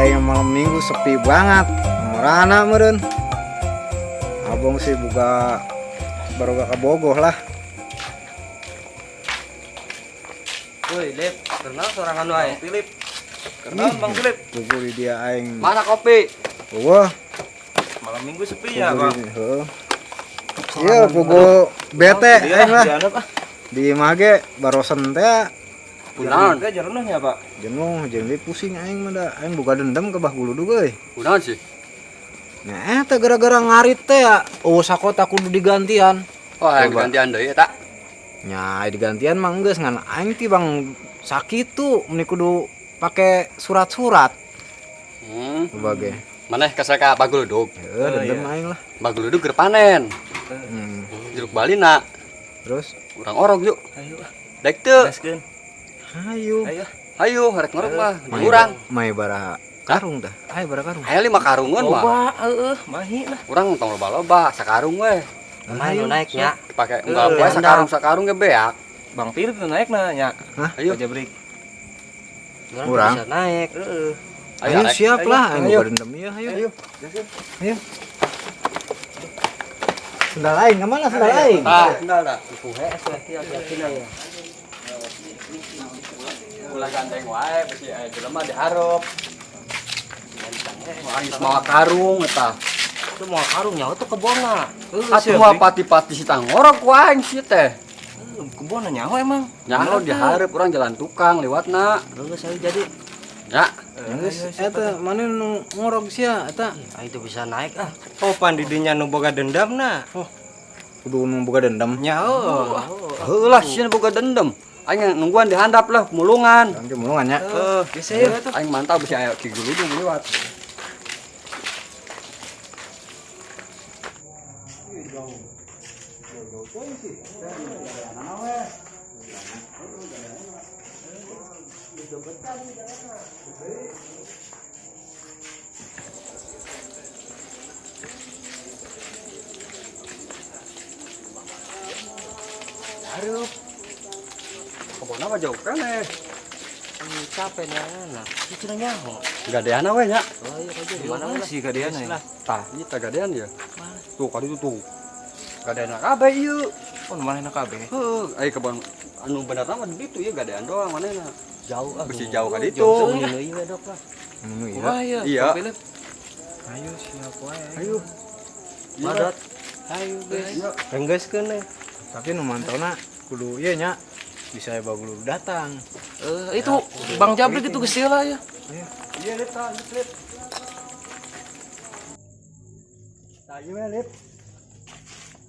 Aing malam minggu sepi banget. Marana meureun. Abong sih buka baru gak kabogoh lah. Woi, Lip, kenal sorangan wae. Bang Philip. Kenal Bang Philip. Pugu di dia aing. Mana kopi? Wah, Malam minggu sepi ya, Bang. heeh. Iya, pugu bete Iya, aing lah. dianggap ah. Di mage barosen teh Kunaon? Enggak jenuh ya, Pak. jenuh jeung deui pusing aing mah da. Aing boga dendam ke Bah Guludug euy. Kunaon sih? Nah, eta gara-gara ngarit teh ya, oh sakota kudu digantian. Oh, yang Coba. digantian deui eta. Nya, digantian mah geus ngan aing ti Bang sakitu meni kudu pake surat-surat Coba ge. Maneh kesel ka Baguludug. Heeh, dendam aing lah. Baguludug keur panen. Jeruk balina. Terus Urang orog yuk. Ayo ah. Daek teu. Gaskeun. hayu. Ayo. Hayu, rek ngorok mah. Di urang. Mai bara karung tah. Ayo bara karung. Aya 5 karungan mah. Loba, heeh, mahi lah. Urang tong loba-loba, sakarung we. Ayo naiknya. Dipake unggal poe sakarung-sakarung ge beak. Bang Philip tuh naik nah nya. Hah? Ayo. Pak Jabrik. Urang. Bisa naik. Heeh. Ayo Ayo, siap lah, aing Ayo. boga dendam ieu, ayo. Ayo. Ayo. Sendal aing ka mana sendal aing? Tah, sendal dah. Ulah gandeng wae besi aya jelema dihareup. Aing geus mawa karung eta. Itu mau karung nyawa tuh kebona. Atuh mah pati-pati si tangorok ku aing sih teh. Kebon nyaho emang. Nyaho dihareup urang jalan tukang lewatna. Terus saya jadi Ya, Geus eta mana nu ngorog sia eta ah, itu bisa naik ah. Oh, pan di dinya nu boga dendam nah. Oh. Kudu nu boga dendam. Nyaho. heuh lah sieun boga dendam. Aing nungguan dihandap lah mulungan. Angke mulungan nya. Heeh, Geus ya tuh. aing mantap besi aya Ki Guludung lewat. Hareup. Kebon apa jauh keneh? Capek nih anak. Itu udah nyaho. Gadeana we nya. Oh iya kau jadi Mana mana sih gadeana ya? Tah, ieu tah gadean ya. Tuh kali itu tuh. Gadeana kabeh ieu. Oh, nu manehna kabeh. Heuh, ai kebon anu bener mah di ditu ieu gadean doang manehna. Jauh ah. Besi jauh ka ditu. Jauh ieu dok lah. Nu ieu. Wah, iya. Iya. Bang Philip. Ayo siap wae. Ayo. Padat. Ayo, guys. Iya. Renggeuskeun we. Tapi nu mantona kudu ieu nya bisa Bagulu datang. Itu Bang Jabrik itu geus lah ya. Iya, Lip, tah, Lip, Lip. Tah, ieu we, Lip.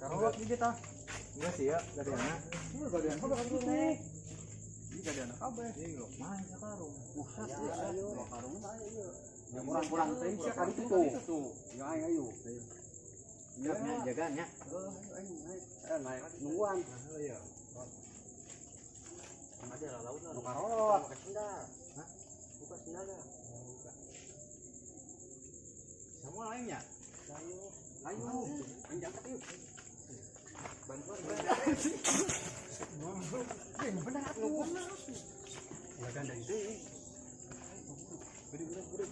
Karolot di kita. Enggak sih ya, gadeana. Ieu gadean kabeh kan itu. Ieu gadean kabeh. Ieu main sakarung. Buset, ayo. Karung mah aya ieu. Yang kurang-kurang teh sia ka ditu tuh. Ya ayo ayo. Iya nya jaga nya. Heuh, ayo aing naik. Naik nungguan. Heeh iya. Ada lah laut lah. Nu karolot. Pakai sendal. Hah? Buka sendal dah. Semua lainnya. Ayo. Ayo. Aing jangkat yuk. Bantuan. Bener atuh. Ulah gandeng deui. Beri, beri, beri.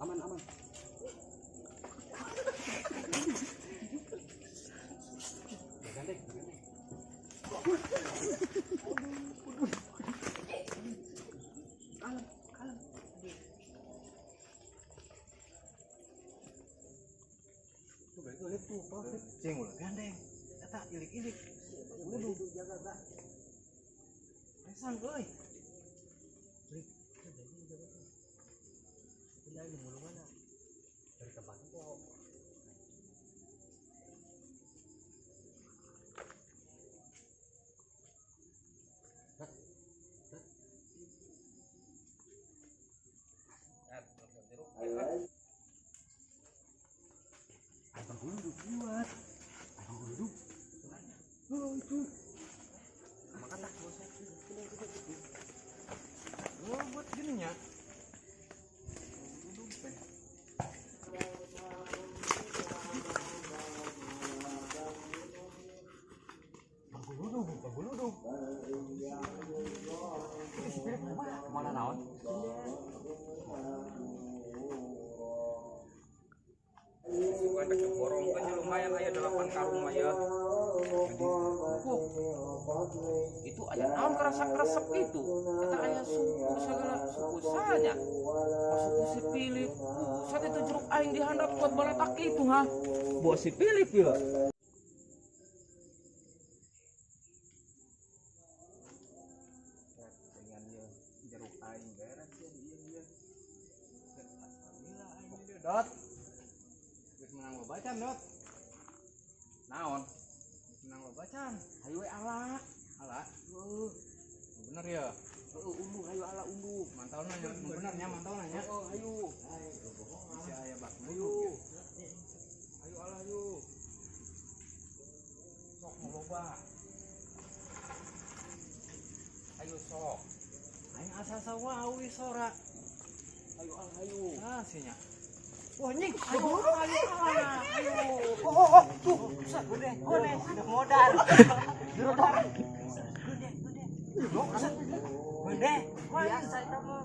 Aman, aman. Gandeng, gandeng. Kalem, kalem. Tuh, balik tuh, tuh, Pak. Cing ulah gandeng. Eta ilik-ilik. Kudu jaga tah. Resan euy. Dari tempat kok. Abang Guludug buat. Abang Guludug. Oh, itu. Makan lah. Oh, buat gini nya. Itu aya naon keresek-keresek itu. Eta aya suku segala suku sanya. Oh, suku si Philip. Buset, itu jeruk aing dihandap kuat balatak itu ha. Buat si Philip ya. Dengan ieu jeruk aing beres ya di ieu ieu. Alhamdulillah aing di Dot. Geus menang loba can, Dot. Naon? Geus menang loba can. Hayu we ala. Ala, Heuh, bener ya. heuh unduh hayu ala unduh. Mantau nanya, bener nya mantau nanya. Heeh, hayu. Bisa aya bak Hayu. Hayu ala hayu. Sok nu loba. Hayu sok. Aing asa sawawi sora. Hayu ala hayu. Ah, sinya. Wah, nying. Ayo, ayo, ayo. Oh, oh, oh, tuh, buset, gede, gede, sudah modal. Gede, gede. Buset, gede. Biasa itu mah.